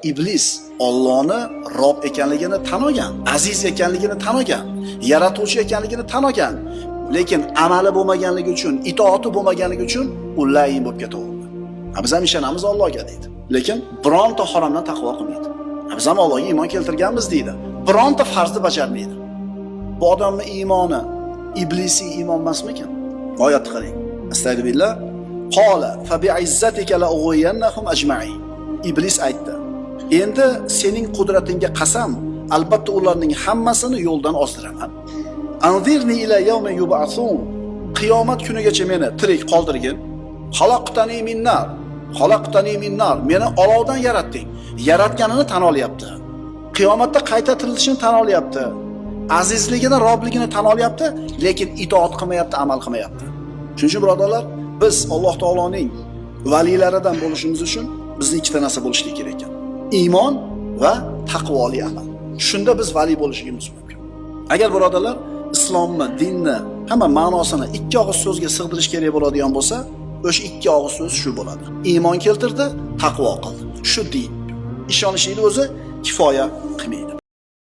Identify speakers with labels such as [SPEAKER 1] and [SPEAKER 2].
[SPEAKER 1] Iblis Ollohni Rob ekanligini tan olgan, aziz ekanligini tan olgan, yaratuvchi ekanligini tan olgan, lekin amali bo'lmaganligi uchun, itoati bo'lmaganligi uchun u layin bo'lib ketaverdi. Ha, biz ham ishonamiz Allohga deydi. Lekin bironta haromdan taqvo qilmaydi. Ha, biz ham Allohga iymon keltirganmiz deydi. Bironta farzni bajarmaydi. Bu odamning iymoni iblisiy iymon emasmikan? Oyatni qarang. Astagfirullah. Qola fa bi'izzatika la ughwiyannahum ajma'in. Iblis aytdi: Endi sening qudratingga qasam, albatta ularning hammasini yo'ldan ozdiraman. Anzirni ila yawmi yub'asun. Qiyomat kunigacha meni tirik qoldirgin. Xalaqtani min nar. Xalaqtani min nar. Meni olovdan yaratding. Yaratganini tan olyapti. Qiyomatda qayta tirilishini tan olyapti. Azizligini, Robligini tan olyapti, lekin itoat qilmayapti, amal qilmayapti. Shuning uchun birodarlar, biz Alloh taoloning valilaridan bo'lishimiz uchun bizni ikkita narsa bo'lishligi kerak ekan. Iymon va taqvoli amal. Shunda biz vali bo'lishimiz mumkin. Agar birodarlar islomni, dinni hamma ma'nosini ikki og'iz so'zga sig'dirish kerak bo'ladigan bo'lsa, o'sha ikki og'iz so'z shu bo'ladi. Iymon keltirdi, taqvo qildi. Shu din. Ishonishlikni o'zi kifoya qilmaydi.